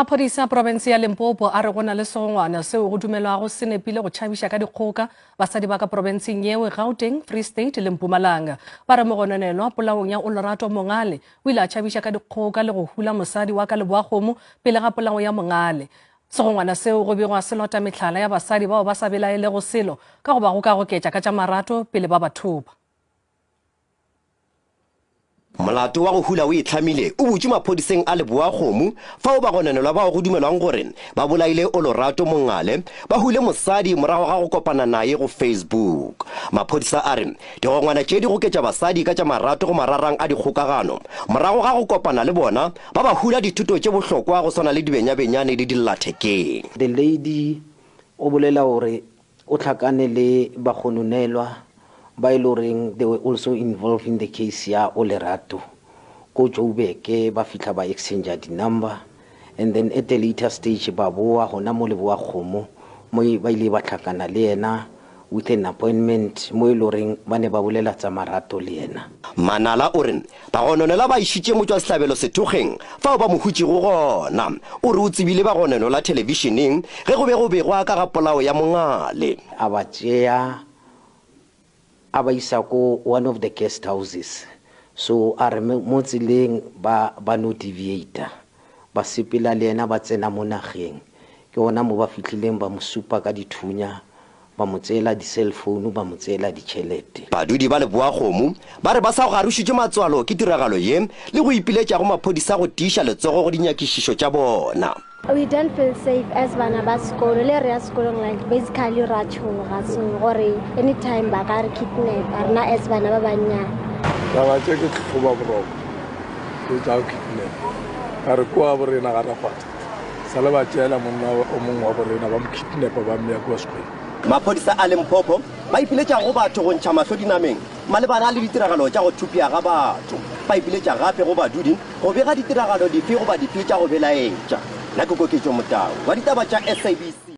Maphodisa a profense ya Limpopo a re go na le segongwana seo go dumelwago se nepile go tšhabiša ka dikgoka basadi ba ka profenseng yeo, Gauteng, Free State le Mpumalanga. Ba re mogononelwa polaong ya Olorato Mongale o ile a tšhabiša ka dikgoka le go hula mosadi wa ka Leboakgomo pele ga polao ya Mongale. Segongwana seo go begwa se lota mehlala ya basadi bao ba sa belaelego selo ka go ba gokagoketša ka tša marato pele ba ba thopa. Molato wa go hula o itlhamile o butšwe maphodiseng a Leboa-Kgomo fao bagononelwa bao go dumelwang gore ba bolaile Olorato Mongale ba hule mosadi morago ga go kopana naye go Facebook. Maphodisa a re digongwana tše di goketša basadi ka tša marato go mararang a dikgokagano morago ga go kopana le bona ba ba hula dithoto tše bohlokwa go swana le dibenyabenyane le dillathekeng. The lady o bolela gore O hlakane le bagononelwa ba e le goreng they were also involved in the case ya Olerato ko Joburg, ba fihla ba exchanger di-number and then at a later stage ba boa gona mo Leboa-Kgomo mo ba ile ba hlakana le yena with an appointment mo e le goreng ba ne ba bolela tsa marato le yena. Manala o re Bagononelwa ba išitše motšwasehlabelo sethokgweng fao ba mo hutšego gona. O re o tsebile bagononelwa thelebišeneng ge go be go begwa ka ga polao ya Mongale. A ba tšea a ba isa ko one of the guest houses. So a re mo tseleng ba ba no deviator ba sepela le yena ba tsena mo nageng. Ke gona mo ba fihlileng ba mo supa ka dithunya Ba mo tseela di-cell phone, ba mo tseela ditšhelete. Badudi ba Leboakgomo ba re ba sa garošitšwe matswalo ke tiragalo ye le go ipiletša go maphodisa go tiiša letsogo go dinyakišišo tša bona. We don't feel safe as bana ba sekolo le re ya sekolong like basically ra tšhoga so gore anytime ba ka re kidnap rena as bana ba bannyane. Taba tše ke tlhoba boroko tše tša go kidnap ka re kua borena ga Rakgwatha Sa le ba tšeela monna o mongwe wa borena ba mo kidnapa ba mmea kua sekgweng. Maphodisa a Limpopo ba ipiletša go batho go ntšha mahlo dinameng malebana le ditiragalo tša go thupja ga batho. Ba ipiletša gape go badudi go bega ditiragalo dife goba dife tša go belaetša. Nna ke Koketšo Motau wa ditaba tša SABC.